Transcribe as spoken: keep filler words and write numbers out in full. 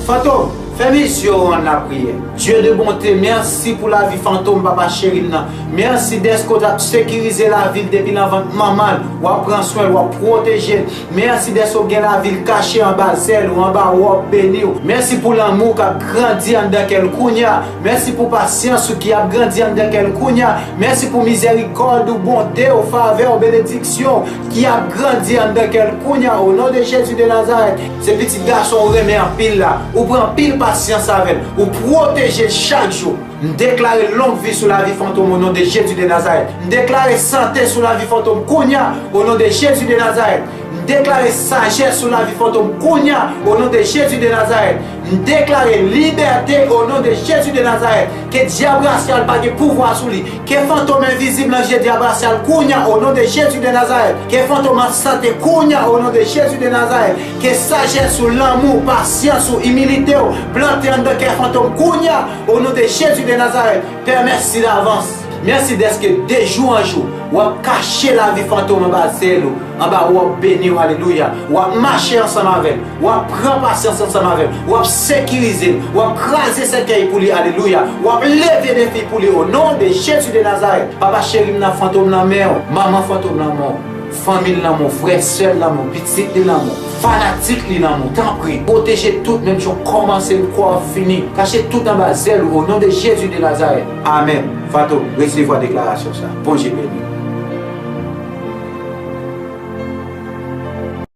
Fantom, fèmen zye w an lapriyè. Dye de bonte, mèsi pou lavi Fantom, papa cheri m nan. Mèsi dèske w t ap sekirize lavi l depi nan vant manman l. W ap pran swen l, w ap pwoteje l. Mèsi dèske w gen lavi l kache anba zèl ou, anba wòb beni w. Mèsi pou lanmou k ap grandi anndan kè l kounye a. Mèsi pou pasyans ou ki ap grandi anndan kè l kounye a. Mèsi pou mizèrikòd ou, bonte w, favè w, benediksyon w ki ap grandi anndan kè l kounye a, o non de Jezi de Nazarèt. Se pitit gason ou renmen anpil la, ou pran anpil pasyans avè l, ou pwoteje l chak jou. M deklare long vi sou lavi Fantom o non de Jezi de Nazarèt. M deklare sante sou lavi Fantom kounye a, o non de Jezi de Nazarèt. M deklare sajès sou lavi Fantom kounye a, o non de Jezi de Nazarèt. M deklare libète o non de Jezi de Nazarèt. Ke dyab rasyal pa gen pouvwa sou li. Ke fantom envizib nan je dyab rasyal kounye a, o non de Jezi de Nazarèt. Ke fantom an sante kounye a, o non de Jezi de Nazarèt. Ke sajès ou, lanmou, pasyans ou, imilite w plante anndan kè fantom kounye a, o non de Jezi de Nazarèt. Pè, mèsi davans. Mèsi dèske de jou an jou, w ap kache lavi Fantom anba zèl ou, anba wòb beni w, alelouya. W ap mache ansanm avè l, w ap pran pasyans ansanm avè l, w ap sekirize l, w ap kraze sèkèy pou li, alelouya. W ap leve defi pou li, o non de Jezi de Nazarèt. Papa cheri m nan, Fantom nan men w, manman Fantom nan men w. Fanmi l nan men w, frè, sè l nan men w, pitit li nan men w, fanatik li nan men w. Tanpri, pwoteje tout, menm jan w kòmanse l, kwa w ap fini. Kache tout anba zèl ou, o non de Jezi de Nazarèt. Amèn. Fantom, resevwa deklarasyon sa. Bondye beni w.